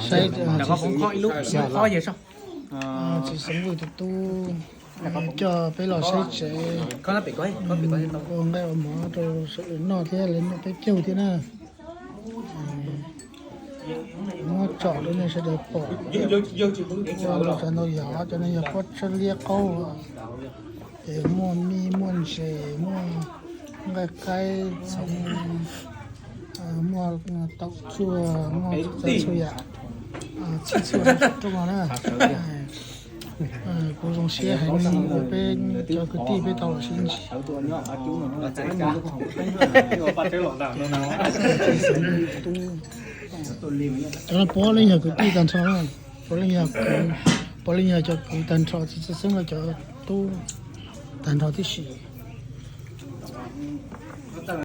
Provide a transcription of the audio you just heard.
Saib txiv Xeev Vwj tus tub coj peb los saib tsev, ua nqaij ua mov rau sawv daws noj thiab lawv noj peb caug thiab na. Muab tsom rau nej sawv daws pom. Ua rau cov ntau yam, cov no yog pob tsawb liab qaub, ces muaj mij muaj ntses, muaj nqaij qaib txhoov, muaj taum tsuag, muaj txhua yam, txhij txhua rooj no na. Kuv zoo siab heev uas peb cov kwv tij peb tau los sib ntsib. Cov no puav leej yog kwv tij tag nrho, puav leej yog, puav leej yog cov kwv tag nrho, tsis txawj xeeb los cov tub tag nrho tib si.